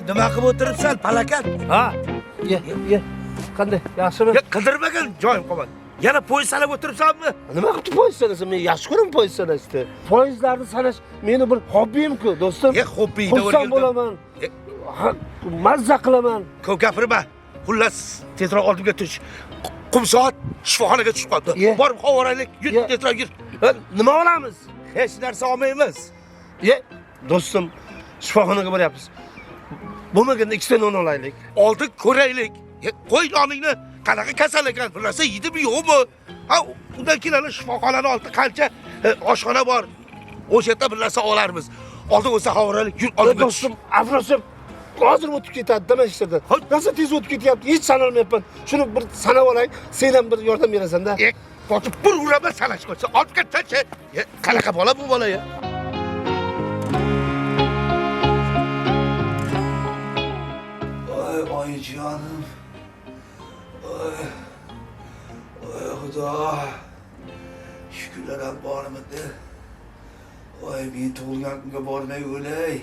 Nima qilib o'tiribsan, palakat? Ha. Ye, ye. Qanday? Yaxshimi? Ya qidirmagan joyim qolmadi. Yana poyezd sanab o'tiribsanmi? Nima qilibdi poyezd sanasa? Men yaxshi ko'raman poyezd sanashni. Poyezdlarni sanash meni bir hobbiyim-ku, do'stim. Ya hobbiyda Xursand bo'laman. Ha, mazza qilaman. Ko'p gapirma. Xullas, tezroq oldimga tush. Qumsoat shifoxonaga tushib qoldi. Borib havoraylik, yur, tezroq yur. Nima olamiz? Hech narsa olmaymiz. Ye, do'stim, shifoxonaga boryapmiz. Bo'lmaganda ikkita non olaylik. Oldin ko'raylik. Qo'y noningni, qanaqa kasal ekan, bir narsa yeydimi yo'qmi? Ha, undan keyin ana shifoxonani oldida qancha oshxona bor. O'sha yerda bir narsa olarmiz. Oldin o'sa havoraylik, yur oldimga tush. Do'stim, Afrosiyob hozir o'tib ketadi mana shu yerda. Rosa tez o'tib ketyapti, hech sanalmayapman. Shuni bir sanab olay, sen ham bir yordam berasan-da. Botib bir uraman sanash qo'ysa, olib ketsa-chi. Qanaqa bola bu bola ya? Oy oyijonim. Oy. Oy Xudo. Shukurlar ham bormidi? Oy men tug'ilgan kunga bormay o'lay.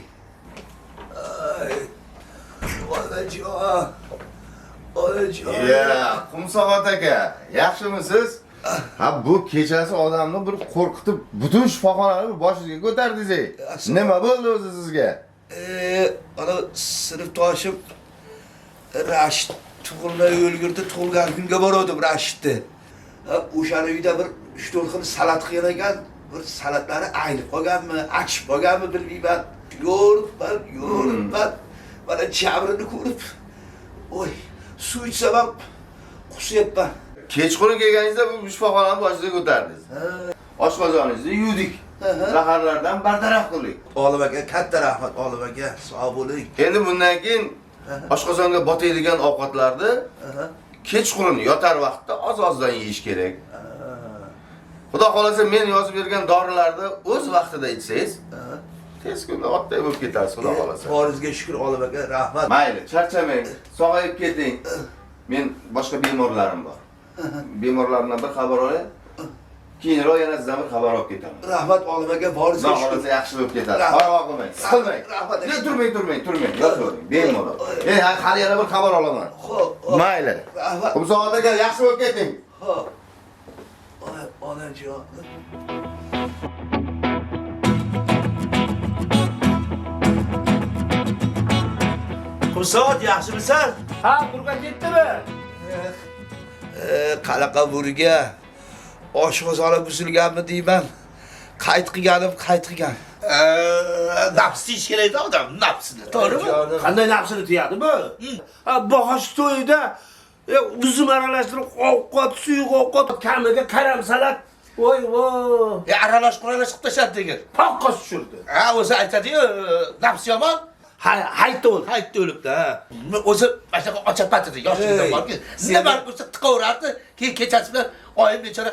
Ay. Onajon. Onajon. Ya, Qumsog'at aka, yaxshimisiz? Ha, bu kechasi odamni bir qo'rqitib, butun shifoxonani boshingizga ko'tardingiz. Nima bo'ldi o'zi sizga? Ana sinfdoshim Rashid tug'ilmay o'lgurdi, tug'ilgan kunga borgandim Rashidni. O'shani uyda bir 3-4 xil salat qilgan ekan, bir salatlari aynib qolganmi, achib qolganmi bilmayman. Yo'ribman. Mana jabrini ko'rib, oy, suv ichsam ham qusyapman. Kechqurun kelganingizda bu shifoxonani boshingizga ko'tardingiz. Oshqozoningizni yuvdik. Zaharlardan bartaraf qildik. Olim aka, katta rahmat Olim aka, sog' bo'ling. Endi bundan keyin oshqozonga botadigan ovqatlarni kechqurun yotar vaqtda oz-ozdan yeyish kerak. Xudo xolasa men yozib bergan dorilarni o'z vaqtida ichsangiz, tez kunda otday bo'lib ketasiz, Xudo xolasa. Boringizga shukr Olim aka, rahmat. Mayli, charchamang, sog'ayib keting. Men boshqa bemorlarim bor. Bemorlarimdan bir xabar olay. Keyinroq yana sizdan bir xabar olib ketaman. Rahmat Olim aka, boringizga Xudo shukr. xolasa yaxshi bo'lib ketasiz. Parvo qilmang, siqilmang. Rahmat. Turmang, turmang, turmang. Yotavering, bemalol. Men hali yana bir xabar olaman. Xo'p. Mayli. Rahmat. Qumsog'at aka, yaxshi bo'lib keting. Xo'p. Oy, onajon. Qumsoat, yaxshimisan? Ha, burga ketdimi? Qanaqa burga? Oshqozoni buzilganmi deyman. Qayt qilganim, qayt qilgan. Nafs deyish kerak odam, nafsini, to'g'rimi? Qanday nafsini tiyadi bu? Ha, bog'och to'yida uzum aralashtirib ovqat, suyuq ovqat, kamiga karam salat. Voy voy. Aralash quralash qilib tashladi degan. Poqqa tushirdi. Ha, o'zi aytadi-yu, nafs yomon. Ha, haytda o'ldi. Haytda o'libdi, ha. O'zi mana shunaqa ochapat edi, yoshligidan borki. Nima bo'lsa tiqaverardi, keyin kechasi bilan oyim bechora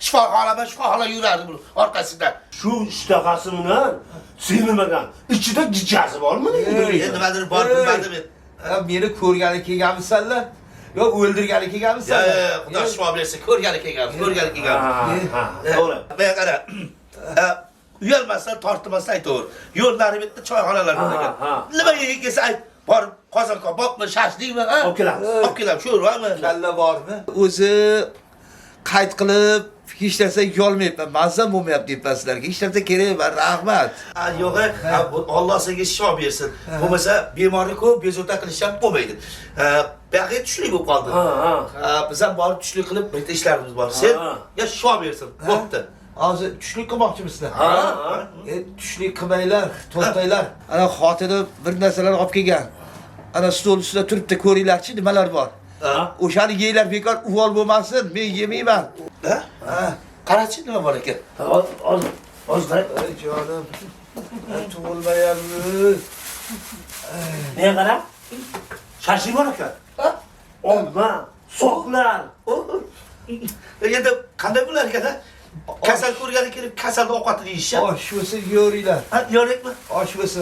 shifoxonama, shifoxona yurardi buni orqasidan. Shu ishtahasi bilan semirmagan. Ichida gijasi bormi? Nimadir bor, bilmadim men. Meni ko'rgani kelganmisanlar? Yo, o'ldirgani kelganmisanlar? Yo'q, Xudo shifo bersin, ko'rgani kelganmiz, ko'rgani kelganmiz. To'g'ri. Bu qara. Uyalmasdan, tortinmasdan aytaver. Yo'llari bitta choyxonalar bor ekan. Nima yeging kelsa ayt. Borib qozon kabobmi, shashlikmi, ha? Olib kelamiz. Olib kelamiz, sho'rvami? Kalla bormi? O'zi qayt qilib hech narsa yeyolmayapman, mazam bo'lmayapti deyapman sizlarga. Hech narsa kerak emas, rahmat. Yo'q, Alloh senga shifo bersin. Bo'lmasa bemorni ko'p bezovta qilish ham bo'lmaydi. Buyog'iga tushlik bo'lib qoldi. Biz ham borib tushlik qilib bitta ishlarimiz bor. Sen ya shifo bersin. Bo'pti. Hozir tushlik qilmoqchimisizlar? Ha. Tushlik qilmanglar, to'xtanglar. Ana xotinim bir narsalar olib kelgan. Ana stol ustida turibdi, ko'ringlarchi nimalar bor. O'shani yeylar, bekor uvol bo'lmasin, men yemayman. Qarachi nima bor ekan? Hozir, hozir qarang. Ey jonim. Tug'ilmayapmiz. Nega qara? Shashlik bor ekan. Olma, soqlar. Endi qanday bo'lar ekan, ha? Kasal ko'rgani kelib kasalni ovqatini yeyishadi. Osh bo'lsa yeringlar. Ha, yorikmi? Osh bo'lsa,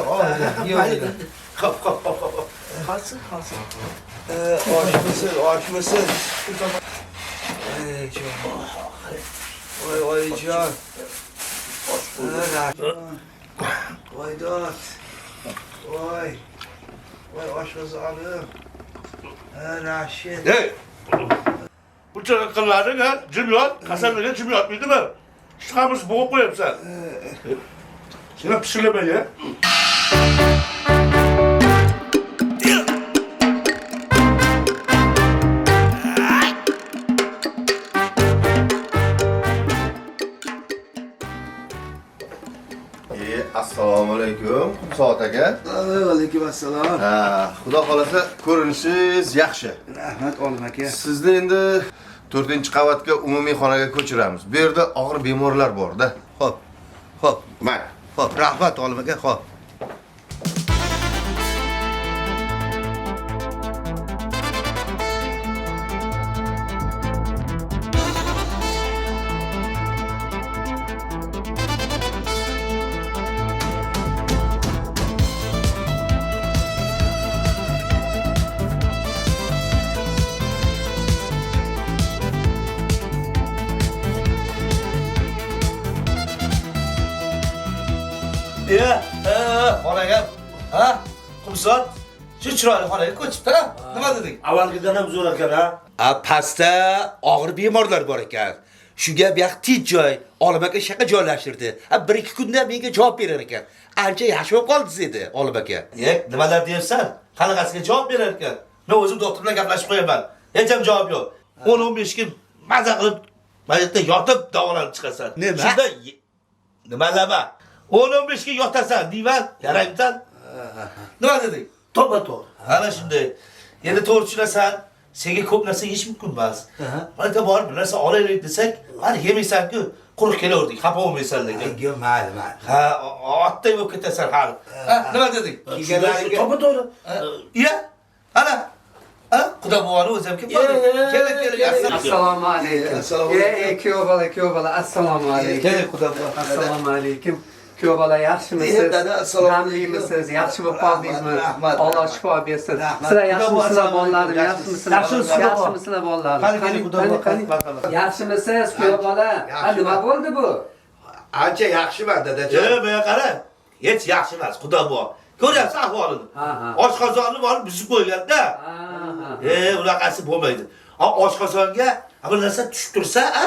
yeringlar. Hop, hop, hop, hop. Qolsin, qolsin. Osh bo'lsin, osh bo'lsin. Ey jonim. Voy oyijon. Voy dod. Voy. Voy oshqozonim. Ha, Rashid. Ey! Buncha qillaring ha, jim yot, kasallarga jim yotmaydimi? Chiqamiz bo'g'ib qo'yapsan. Sen ham pishirlama ya. Assalomu alaykum, Qumsoat aka. Va alaykum assalom. Ha, xudo xolasa ko'rinishingiz yaxshi. Rahmat olim aka. Sizni endi 4-qavatga umumiy xonaga ko'chiramiz. Bu yerda og'ir bemorlar bor-da. Xo'p. Xo'p. Mana. Xo'p, rahmat olim aka, xo'p. Xonaga, ha? Qumsot, shu chiroyli xonaga ko'chibdi-da. Nima deding? Avvalgidan ham zo'r ekan, ha? A, pastda og'ir bemorlar bor ekan. Shunga bu yoq tinch joy, Olim aka shu yoqqa joylashtirdi. Ha, 1-2 kunda menga javob berar ekan. Ancha yaxshi bo'lib qoldi dedi Olim aka. E, nimalar deyapsan? Qanaqasiga javob berar ekan? Men o'zim doktor bilan gaplashib qo'yaman. Hech ham javob yo'q. 10-15 kun maza qilib mana yerda yotib davolanib chiqasan. Nima? Shunda nimalama? 10-15 kun yotasan, deyman, yaraymisan? Nima deding? To'ppa to'g'ri. Ana shunday. Endi to'g'ri tushunasan, senga ko'p narsa yeyish mumkin emas. Mana borib bir narsa olaylik desak, mana yemaysan-ku, quruq kelaverdik, xafa bo'lmaysan lekin. Yo'q, mayli, mayli. Ha, otday bo'lib ketasan hali. Ha, nima deding? Kelganlariga To'ppa to'g'ri. Iya, ana. Ha, xudo buvani o'zi ham kelib qoldi. Keling, keling. Assalomu alaykum. Assalomu alaykum. Kuyov bola, kuyov bola, assalomu alaykum. Keling, xudo buva. Assalomu alaykum. Kuyov bola, yaxshimisiz? Dada, assalomu alaykum. Damlimisiz? Yaxshi bo'lib qoldingizmi? Rahmat, Alloh rahmat. shifo bersin. Rahmat. Sizlar yaxshimisizlar Xudo buva, bolalarim? yaxshimisiz? Yaxshimisizlar? Yaxshimisiz, Yaxshimisizlar bolalarim? Qani, keling, xudo buva, Qani, marhamat. Yaxshimisiz kuyov bola? Ha, nima bo'ldi bu? Ancha yaxshiman dadajon. E, bu yoqqa qara. Hech yaxshi emas, xudo buva. Ko'ryapsan ahvolini. Ha, ha. Oshqozonni borib buzib qo'ygan-da. Ha, ha. E, unaqasi bo'lmaydi. Ha, oshqozonga bir narsa tushib tursa, ha,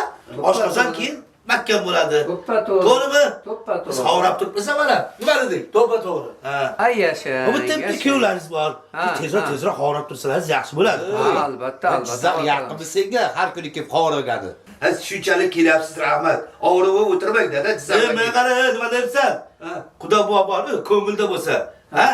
oshqozon keyin mahkam bo'ladi. To'ppa to'g'ri. To'g'rimi? To'ppa Biz to'g'ri. hovrab turibmiz mana. Nima dedik? To'ppa to'g'ri. Ha. Ay yasha. Bu bitta bitta kuyovlaringiz bor. Ha, Tezroq ha. tezroq hovrab tursalaringiz yaxshi bo'ladi. Ha, albatta, albatta. Jizzax yaqinmi senga har kuni kelib qovuragani. Ha, shunchalik kelyapsiz, rahmat. Og'rib o'tirmang dada, E, men Jizzaxga. qara, nima deyapsan? Xudo buva bor, ko'ngilda bo'lsa. Ha?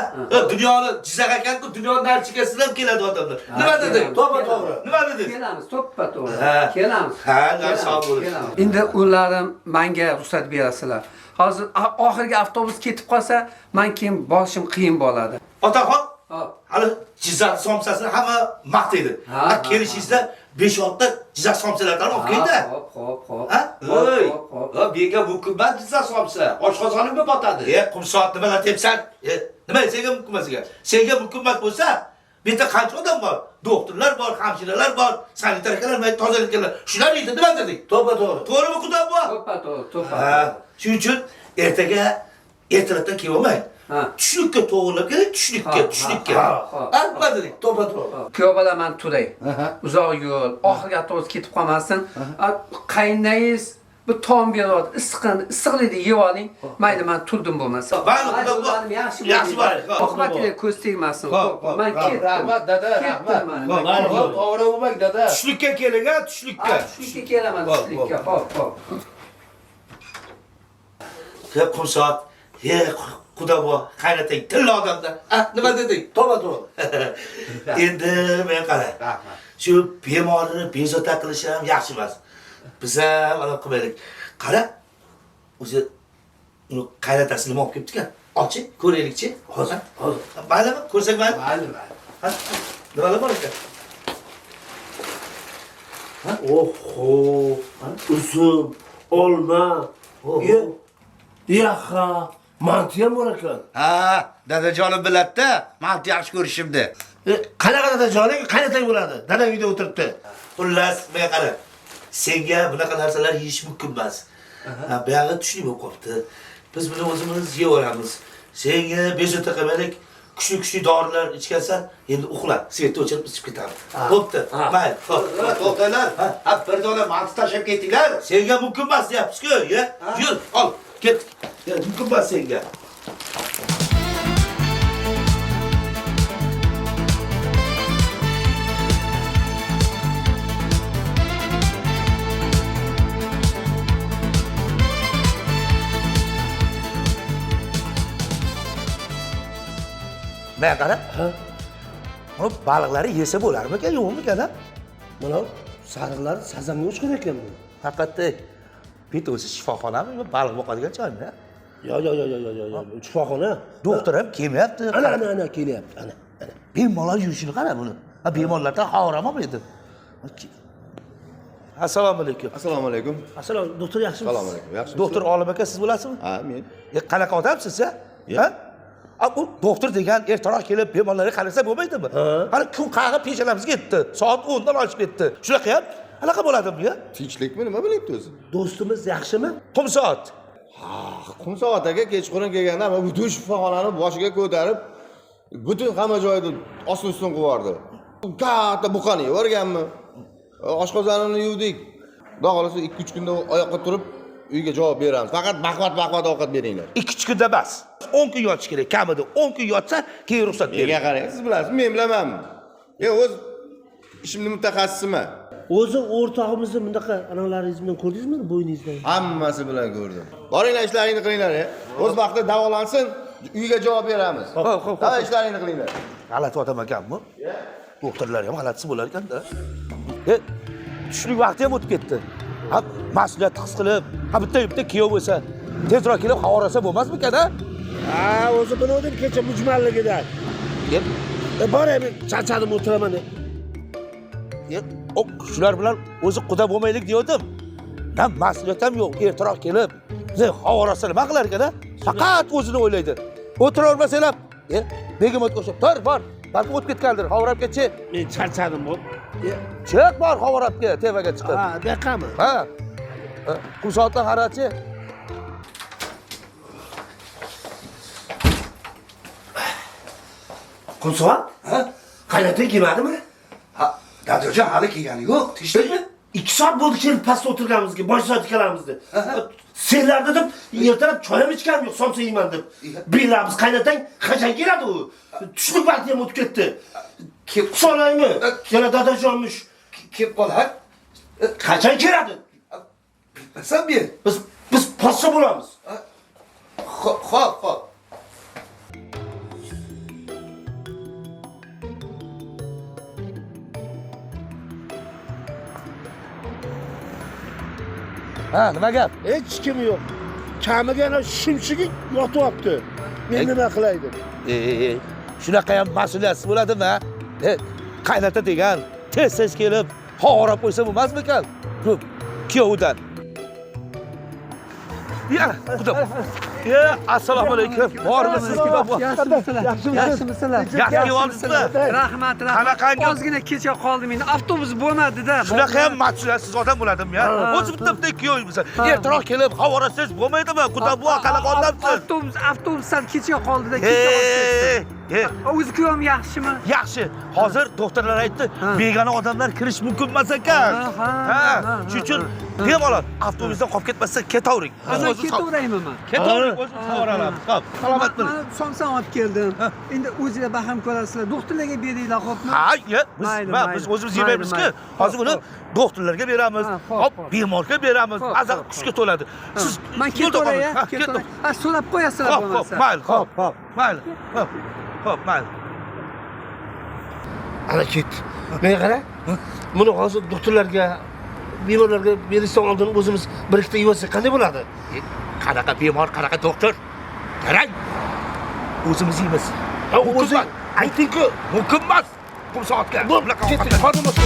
Dunyoni Jizzax ekan-ku, dunyoni narchikasidan ham keladi odamlar. Nima dedik? To'ppa to'g'ri. Nima dedik? Kelamiz, to'ppa to'g'ri. Ha. Kelamiz. Ha, Kelamiz, sog' bo'ling. kelamiz. Endi ullarim menga ruxsat berasizlar. Hozir oxirgi avtobus ketib qolsa, men keyin borishim qiyin bo'ladi. Otaxon, Hop. hali Jizzax somsasini hamma maqtaydi. Ha, Ha, ha, kelishingizda 5-6 ta Jizzax somsalaridan olib kelingda. Hop, hop, hop. Ha? Hop, Voy. hop, hop. Ha, menga mumkin emas Jizzax somsa. Oshqozonimga botadi. E, Qumsoat nimalar tepsan? E, nima senga mumkin emas ekan? Senga mumkin emas bo'lsa, bu yerda qancha odam bor? Doktorlar bor, hamshiralar bor, sanitarkalar bor, tozaliklar. Shular yeydi, nima dedik? To'ppa to'g'ri. To'g'rimi xudo bu? To'ppa to'g'ri, to'ppa. Ha, shuning uchun ertaga ertalabdan kelolmang. Ha. Tushlikka to'g'rilab keling, tushlikka, Ha, tushlikka. ha, ha. Ha, nima dedik? To'ppa to'g'ri. Kuyov bola men turay. Uzoq yo'l, oxirgi avtobus ketib qolmasin. Qaynangiz bu tom beryapti. Issiqini, issiqlikni yeb oling. Mayli, men turdim bo'lmasa. Mayli, xudo Mayli, ularnim yaxshi yaxshi bo'ling. bo'ling. Oqibatiga ko'z tegmasin. Hop, Hop, hop, men ketdim. Rahmat dada, Ketdim rahmat. mana. Hop, Men hop. ketdim. Og'rib bo'lmang dada. Tushlikka keling, ha, tushlikka. Ha, tushlikka kelaman, Hop, tushlikka. Hop, hop. Ye, Qumsoat, ye, xudo bu qaynatang tilla odamda. Ha, nima deding? To'ppa to'g'ri. Endi men qara. Rahmat. Shu bemorni bezovta qilish ham yaxshi emas. Biz ham anaqa qilmaylik. Qara, o'zi uni qaynotasi nima olib kelibdi ekan? Olchi, ko'raylikchi. Hozir, hozir. Maylimi? Ko'rsak mayli. Mayli, mayli. Ha? Nimalar bor ekan? Oho, uzum, olma, ye, yaxa, manti ham bor ekan. Ha, dadajonim biladi-da, manti yaxshi ko'rishimni. Qanaqa dadajoning qaynatang bo'ladi? Dadang uyda o'tiribdi. Xullas, menga qara. Senga bunaqa narsalar yeyish mumkin emas. Ha, buyog'i tushlik bo'lib qolibdi. Biz buni o'zimiz yeyaveramiz. Senga bezovta qilmaylik. Kuchli dorilar ichgansan, endi uxla. Svetni o'chirib ichib ketamiz. Bo'pti. Mayli. Xo'p. To'xtanglar. Ha, bir dona manti tashlab ketinglar. Senga mumkin emas deyapmiz-ku, ya. Yur, ol, ketdik. Ya, mumkin emas senga. Men qara. Ha? Bu baliqlarni yesa bo'larmikan, yo'qmikan, ha? Mana sariqlar sazanga uchgan ekan bu. Haqiqatda bitta o'zi shifoxonami, yo baliq boqadigan joymi? Yo yo yo yo yo yo yo. Shifoxona. Doktor ham kelmayapti. Ana ana ana kelyapti. Ana ana. Bemorlar yurishini qara buni. Ha, bemorlardan xavotir olmaydi. Assalomu alaykum. Assalomu alaykum. Assalom, doktor yaxshimisiz? Assalomu alaykum. Yaxshimisiz? Doktor Olim aka siz bo'lasizmi? Ha, men. Qanaqa odamsiz, ha? Ha? A, u doktor degan ertaroq kelib bemorlarga qarasa bo'lmaydimi? Hali kun qag'ib peshonamizga yetdi. Soat 10 dan oshib ketdi. Shunaqa ham anaqa bo'ladimi ya? Tinchlikmi, nima bo'lyapti o'zi? Do'stimiz yaxshimi? Qumsoat. Qumsoat aka kechqurun kelganda mana butun shifoxonani boshiga ko'tarib, butun hamma joyni ostin-ustun qilib yubordi. Katta buqani yuborganmi? Oshqozonini yuvdik. Xudo xolasa 2-3 kunda oyoqqa turib uyga javob beramiz. Faqat baqvat ovqat beringlar. 2-3 kunda emas. 10 kun yotish kerak kamida. 10 kun yotsa, keyin ruxsat Menga beradi. qarang, siz bilasiz, men bilamanmi? Men o'z ishimni mutaxassisiman. O'zi o'rtog'imizni bunaqa analaringiz bilan ko'rdingizmi bo'yningizdan? Hammasi bilan ko'rdim. Boringlar, ishlaringni qilinglar. O'z vaqtida davolansin, uyga javob beramiz. Xo'p, xo'p, Ha, ishlaringni qilinglar. G'alati odam ekan bu. Doktorlar ham g'alatisi bo'lar ekanda. Tushlik vaqti ham o'tib ketdi. Ha, mas'uliyatni his qilib, ha bitta kuyov bo'lsa, tezroq kelib havorasa bo'lmasmikan, ha? Ha, o'zi biluvdim kecha mujmalligidan. Deb, Boray, men charchadim, o'tiraman. Shular bilan o'zi quda bo'lmaylik degandim. Ham mas'uliyat ham yo'q, ertaroq kelib, havorasa nima qilar ekan, ha? Faqat o'zini o'ylaydi. O'tiravermasanglar, begimotga o'xshab, tor bor, balki o'tib ketgandir, havorab ketchi. Men charchadim, bu. Chiq bor havorabga, tevaga chiqib. Ha, bu yoqqami? Ha. Qumsoatdan qarachi. Qumsoat? Ha? Qaynotang kelmadimi? Ha, dadajon hali kelgani yo'q. Tinchlikmi? 2 soat bo'ldi kelib pastda o'tirganimizga, bosh soat ikkalamizni. Senlarda deb ertalab choy ham ichganim yo'q, somsa yeyman deb. Bilamiz qaynotang qachon keladi u? Tushlik vaqti ham o'tib ketdi. Kelib Solaymi? Yana dadajonmish. kelib qolar. Qachon keladi? Bilmasam men. Biz possa bo'lamiz. Xo'p, xo'p, xo'p. Ha, nima gap? Hech kim yo'q. Kamiga yana shumshigi yotyapti. Men nima qilay deb. Shunaqa ham mas'uliyatsiz bo'ladimi, ha? Qaynota degan tez-tez kelib, havorab qo'ysa bo'lmasmikan? Ko'p kuyovidan. Ya, xudo. Ya, assalomu alaykum. Bormisiz? Yaxshimisizlar? Yaxshimisizlar? Yaxshi kelibsizmi? Rahmat, rahmat. Qanaqangi- Ozgina kecha qoldim endi. Avtobus bo'lmadi-da. Shunaqa ham mas'uliyatsiz odam bo'ladimi ya? O'zi bitta kuyov bo'lsa, ertaroq kelib havorasiz bo'lmaydimi? Xudo bu qanaqa odamsiz? Avtobus sal kecha qoldi-da, kecha qoldi. O'zi kuyovim yaxshimi? Yaxshi. Hozir doktorlar aytdi, begona odamlar kirish mumkin emas ekan. Ha, shuning uchun bemalol avtobusdan qolib ketmasdan ketavering. Biz ketaveraymi men? Ketavering, o'zimiz havoralamiz. Xo'p, salomat bo'ling. Mana somsa olib keldim. Endi o'zinglar baham ko'rasizlar. Doktorlarga beringlar, xo'pmi? Ha, biz o'zimiz yemaymiz-ku. Hozir buni doktorlarga beramiz, hop, bemorga beramiz. Aza kuchga to'ladi. Siz men ketaveray, ketaveray. Ha, so'rab qo'yasizlar bo'lmasa. Xo'p, mayli, xo'p, xo'p, mayli. Xo'p, xo'p, mayli. Ana ketdi. Menga qara. Buni hozir doktorlarga, bemorlarga berishdan oldin o'zimiz bir ikkita yevolsak qanday bo'ladi? Qanaqa bemor, qanaqa doktor? Qarang. O'zimiz yeymiz. O'zi ayting-ku, mumkin emas. Qumsoatga. Bunaqa ketdik, xodim o'tdi.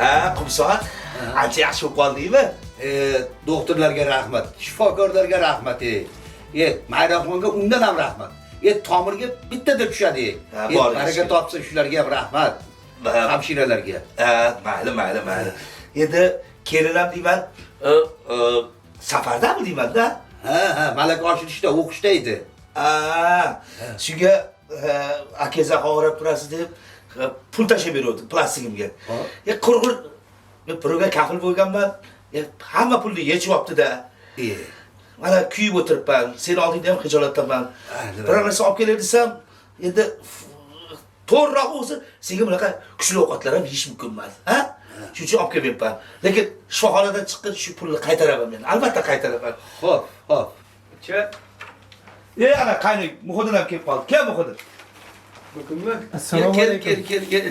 Ha, Qumsoat, ancha yaxshi bo'lib qoldingmi? Doktorlarga rahmat, shifokorlarga rahmat. Mayraxonga undan ham rahmat. Tomirga bittada tushadi. Baraka topsin shularga ham rahmat. Hamshiralarga. Mayli, mayli, mayli. Endi kelin ham deyman, safardami deyman-da? Ha, malaka oshirishda, o'qishda edi. Shunga akeza xavrab turasiz deb pul tashlab beruvdim plastigimga. Qurg'ur birovga kafil bo'lganman. Hamma pulni yechib olibdi-da. Mana kuyib o'tiribman. Seni oldingda ham xijolatdaman. Biror narsa olib kelay desam, endi to'g'riroq o'zi senga bunaqa kuchli ovqatlar ham yeyish mumkin emas, ha? Shuning uchun olib kelmayapman. Lekin shifoxonadan chiqqan shu pulni qaytaraman men. Albatta qaytaraman. Xo'p, xo'p. Ana qayni Muhiddin ham kelib qoldi. Kel Muhiddin. Bugunmi? Assalomu alaykum. Kel, kel, kel.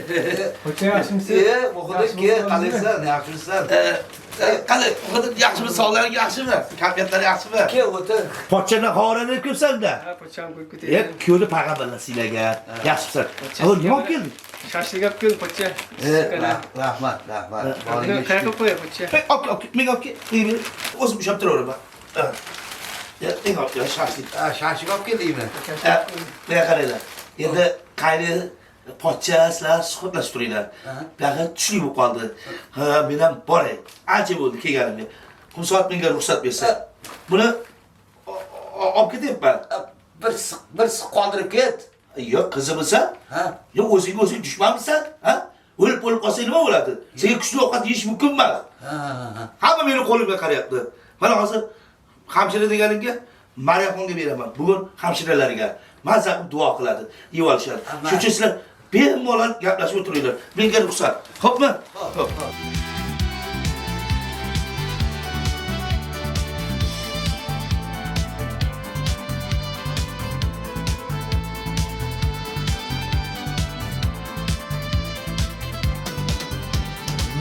Hoca yaxshimisiz? Muhiddin kel, qalaysan, yaxshimisan? Qalay, Muhiddin yaxshimi? Sog'laring yaxshimi? Kayfiyatlari yaxshimi? Kel, o'tir. Pochchani xavoranib kelibsan-da. Ha, pochcham qo'yib ketaydi. Ko'rdi payg'ambarlar sizlarga. Yaxshimisan? Avval nima olib kelding? Shashlik olib keldim, pochcha. Rahmat, rahmat. Qayerga qo'yay, pochcha? Olib kel, menga olib kel. O'zim ushlab turaveraman. Eng olib kel, shashlik. Shashlik olib keldingmi? Bunga qaranglar. Endi qayni pochcha sizlar suhbatlashib turinglar. Buyog'i tushlik bo'lib qoldi. Ha, men ham boray. Ancha bo'ldi kelganimga. Qumsoat menga ruxsat bersa. Buni olib ketyapman. Bir siq qoldirib ket. Yo'q, qizimisan? Ha? Yo'q, o'zingga o'zing dushmanmisan? Ha? O'lib o'lib qolsang nima bo'ladi? Senga kuchli ovqat yeyish mumkin emas. Hamma meni qo'limga qarayapti. Mana hozir hamshira deganimga Mariyaxonga beraman. Bugun hamshiralarga mazza qilib duo qiladi, yeb olishadi. Shuning uchun sizlar bemalol gaplashib o'tiringlar. Menga ruxsat. Xo'pmi? Xo'p.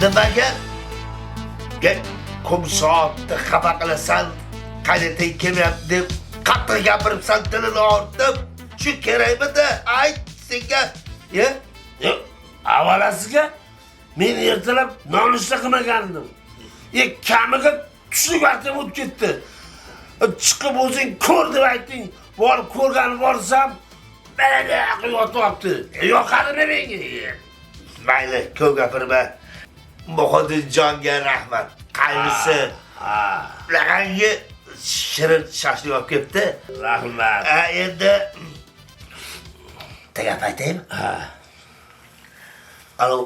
Nimaga Qumsoatni xafa qilasan, qaynatang kelmayapti deb qattiq gapiribsan, tilini ortib. Shu kerakmidi? Ayt senga. Avvalasiga men ertalab nonushta qilmagandim. Kamiga tushlik vaqtim o'tib ketdi. Chiqib o'zing ko'r deb aytding. Borib ko'rgani borsam, mana yotyapti. Yoqadimi menga? Mayli, ko'p gapirma. Muhiddinjonga rahmat. Qaynisi bunaqangi shirin shashlik olib kelibdi. Rahmat. Endi bitta gap aytaymi? Alo,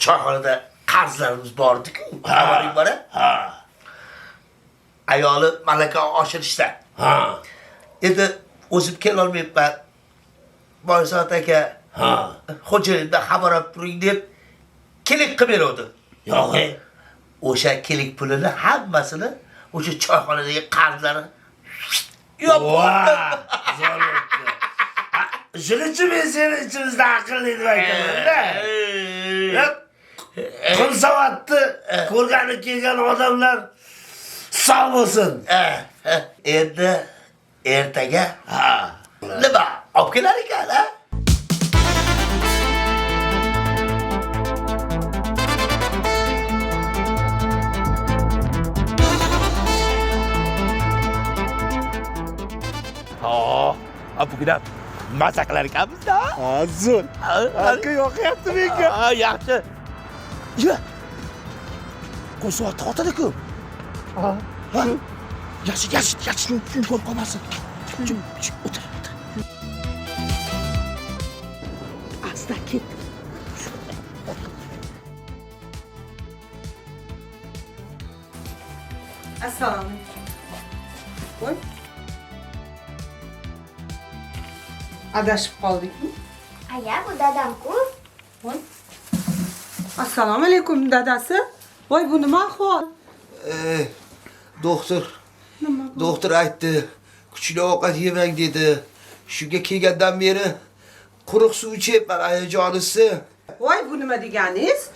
choyxonada qarzlarimiz bor-ku. Xabaring bor-a? Ha. Ayoli malaka oshirishda. Ha. Endi o'zim kelolmayapman. Boysot aka, Ha. xo'jayindan xabar olib turing deb kelik qilib beruvdi. Yo'q. O'sha kelik pulini hammasini o'sha choyxonadagi qarzlari yo'q. Zo'r o'tdi. Shuning uchun men seni ichimizda aqlli deb aytaman-da. Qumsoatni ko'rgani kelgan odamlar sog' bo'lsin. Endi ertaga nima olib kelar ekan, ha? Bugun ham maza qilar ekanmiz-da. Ha, zo'r. Aka yoqyapti menga. Ha, yaxshi. Ya. Qumsoat xotini-ku. Ha. Yaxshi, yaxshi, yaxshi. Ko'rib qolmasin. O'tir, o'tir. Asta ket. Assalomu alaykum. Voy. Adashib qoldikmi? Aya, bu dadam-ku. Voy. Assalomu alaykum dadasi. Voy, bu nima ahvol? Doktor. Doktor aytdi, kuchli ovqat yemang dedi. Shunga kelgandan beri quruq suv ichyapman, ayajonisi. Voy, bu nima deganingiz?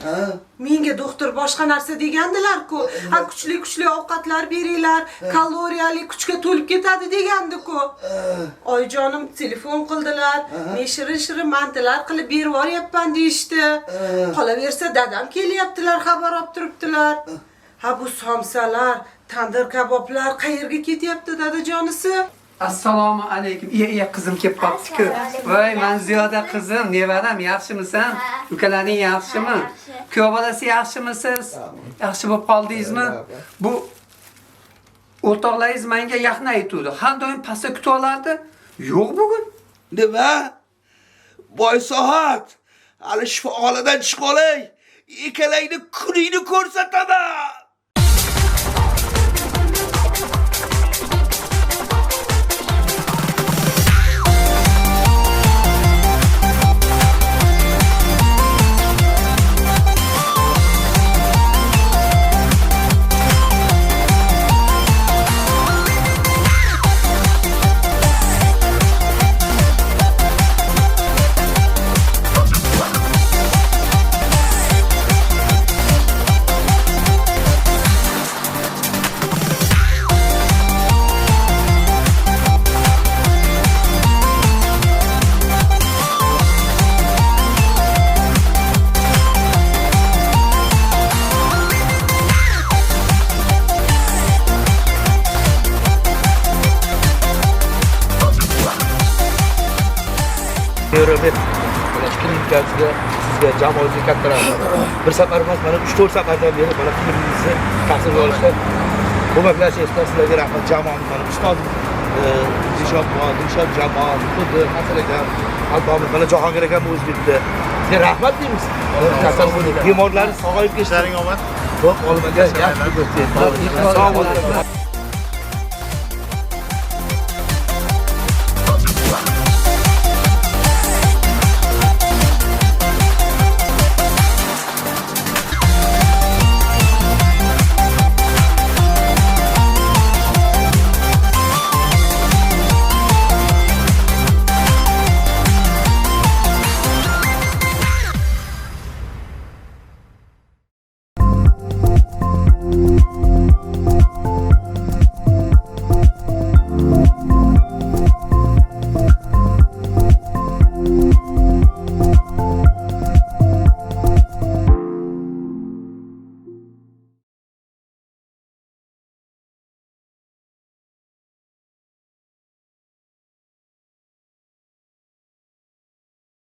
Menga doktor boshqa narsa degandilar-ku. Ha, kuchli-kuchli ovqatlar beringlar, kaloriyali kuchga to'lib ketadi degandi-ku. Oyijonim telefon qildilar, men shirin-shirin mantilar qilib berib yuboryapman deyishdi. Qolaversa dadam kelyaptilar, xabar olib turibdilar. Ha, bu somsalar, tandir kaboblar qayerga ketyapti dadajonisi? Assalomu alaykum. Iya, iya, qizim kelib qolibdi-ku. Assalomu alaykum. Voy, Manziyoda qizim, nevaram, yaxshimisan? Ha. Ukalaring yaxshimi? Ha, yaxshi. Kuyov bolasi yaxshimisiz? Yaxshi bo'lib qoldingizmi? Bu o'rtoqlaringiz menga yaqin aytuvdi. Har doim pastda kutib olardi. Yo'q bugun. Nima? Boy soat. Hali shifoxonadan chiqib olay. Ikkalangni kuningni ko'rsataman. Neuromed klinikasiga sizga jamoangizga katta rahmat. Bir safar emas, mana 3-4 safardan beri mana filmingizni tasvirga olishda ko'maklashyapsizlar. Sizlarga rahmat jamoamiz, mana ustozim Dilshod buva, Dilshod jamoa, Xuddi, Hasan akam, Altomiz, mana Jahongir akam o'zi ketdi. Sizga rahmat deymiz. Kasal bo'ldik. Bemorlarni sog'ayib ketdi. Ishlaring omad. Xo'p, olim aka, yaxshi bo'lsin. Sog' bo'ling.